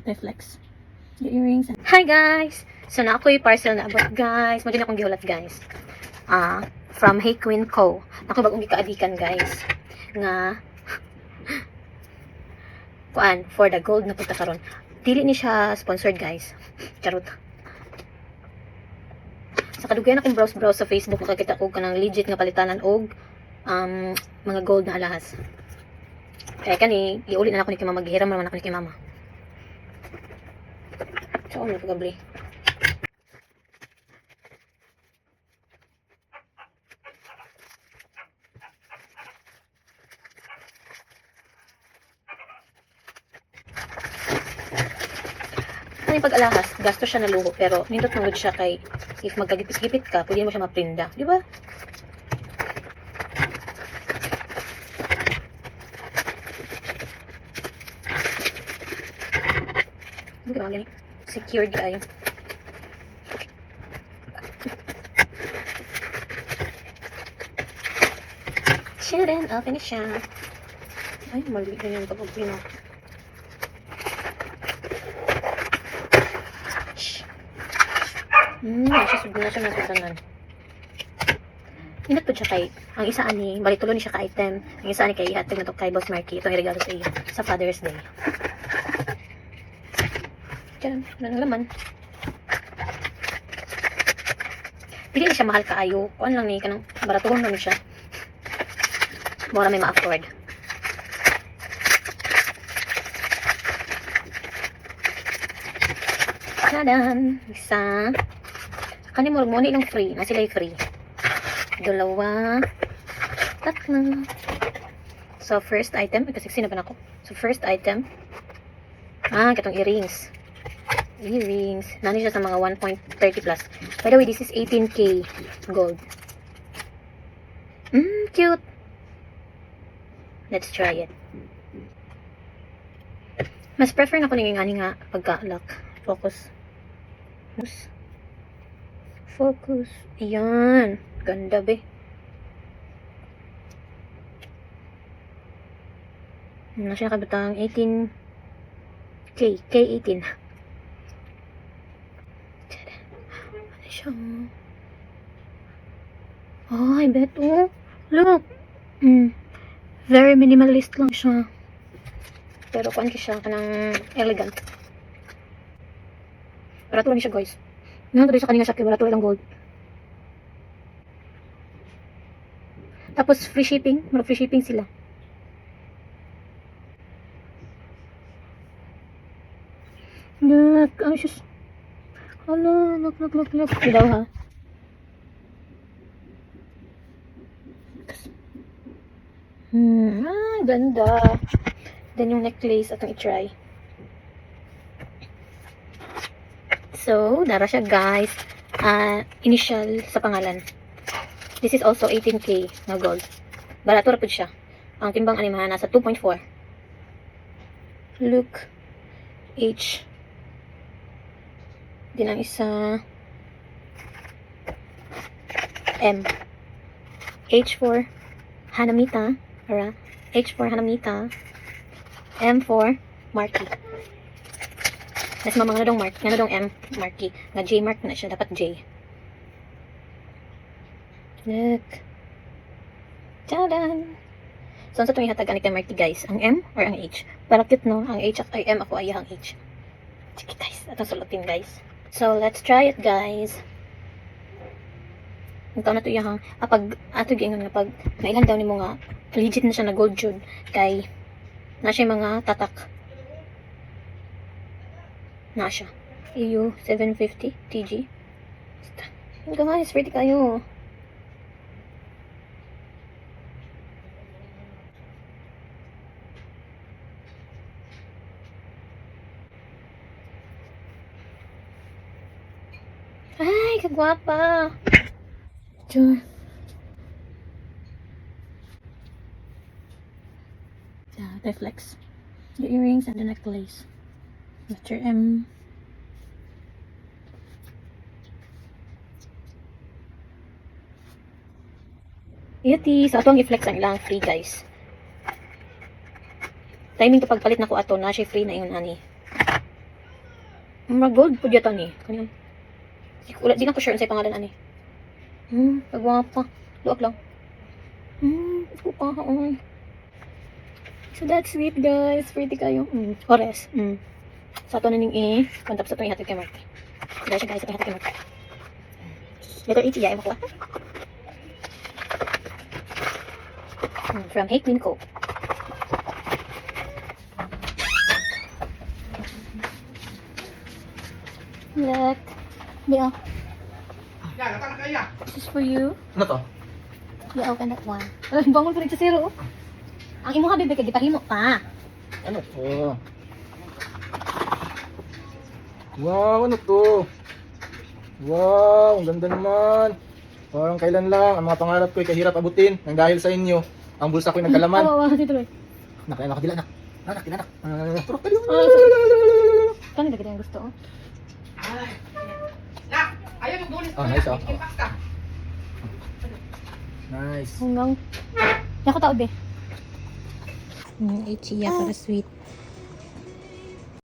Reflex. The earrings. Hi guys! So na ako yung parcel na abot, guys. Mo din akong gihulat, guys. Ah, from Hey Queen Co. Ako bagong gikaadikan, guys. Nga kuan for the gold na punta karon. Dili ni siya sponsored, guys. Charot. Sa kadugayan akong browse-browse sa Facebook, makakita ko kanang legit nga palitanan og mga gold na alahas. Kaya kani iuli na ako ni kay mama, gihiram naman ako ni kay mama. So, ano pagabli? Ano yung pag-alahas, gasto siya na luho, pero nindot man gud siya kay if magkagipit-gipit ka, pwede mo siya maprinda. Di ba? Hindi ka gani. Secured kayo. Children, open siya. Ay, mali na yung pag-open ako. Shh. Siya sud na siya nasudanan. Ingat po siya kay, ang isa ani, bali tulo ni siya ka item. Ang isa ani kay ihatag na to kay Boss Marky. Itong regalo sa iyo sa Father's Day. Diyan, wala nang laman. Dili ni siya mahal kaayo. Kuan lang ni kanang baratuhon lang ni siya. Mura may ma-afford. Tadan! Isa. Kani mo mo ilang free. Na sila free. Dalawa. Tatlo. So, first item. Ay, kasi na ba na ako? So, first item. Ah, katong earrings. Earrings. Nani siya sa mga 1.30 plus. By the way, this is 18K gold. Cute. Let's try it. Mas prefer na ko ning ani nga pagka-lock. Focus. Focus. Focus. Ayan. Ganda, be. Ano siya kabutang 18K. K18. Tada. Ano siya? Oh, I bet. Oh, look. Very minimalist lang siya. Pero kuan siya kanang elegant. Barato lang siya, guys. Nga to sa kanina siya kay barato lang gold. Tapos free shipping, mura free shipping sila. Look, ay sus. Hala, look, look, look, look. Ito daw ha. Ah, ganda. Then yung necklace atong i-try. So, dara siya, guys. Ah, initial sa pangalan. This is also 18K na gold. Barato ra pud siya. Ang timbang ani mga nasa 2.4. Look. H. Din ang isa. M. H4 Hanamita. Ara. H4 Hanamita. M4 Marky. Mas mamang na dong Mark, nga na dong M Marky. Nga J Mark na siya, dapat J. Look. Tcharan! So, sa itong ihatag ani kay Marky, guys? Ang M or ang H? Para cute, no? Ang H ay M ako ay ang H. Sige guys, atong sulutin, guys. So, let's try it, guys. Ang taon na to iyahang, ah, pag, ato giingon nga pag, nailan daw nimo nga, legit na siya na gold jud, kay, na siya mga tatak. Na siya. EU 750 TG. Basta. Guys, ready kayo. Ay, kagwapa. Sure. The reflex. The earrings and the necklace. Letter M. Beauty. So, atong i-flex ang ilang free, guys. Timing to pagpalit na ko ato na siya free na ingon ani. Mga gold po yata ni. Kani. Wala, di na ko sure sa pangalan ani. Pagwapa. Luak lang. Ko pa oy. So that's sweet, guys. Pretty kayo. Ores. Sa ato na ning e. Kung tapos ato ihatid kay Mark. Guys, guys, ihatid kay Mark. Letter H, iya, makuha. From Hey Queen Co. Look. Yeah. This is for you. Ano to? You open that one. Ay, bangon pa rin sa zero. Ang imuha, bebe, kay gipahimo pa. Ano to? Wow, ano to? Wow, ang ganda naman. Parang kailan lang, ang mga pangarap ko ay kahirap abutin nang dahil sa inyo. Ang bulsa ko'y nagkalaman. Awa, awa, dito, eh. Nak, anak, dila, anak. Anak, dila, anak. Ah, turok, dali. Kano na ang gusto, oh? Ah, nice, oh. Nice. Hanggang. Yako tao, be. Iya para sweet.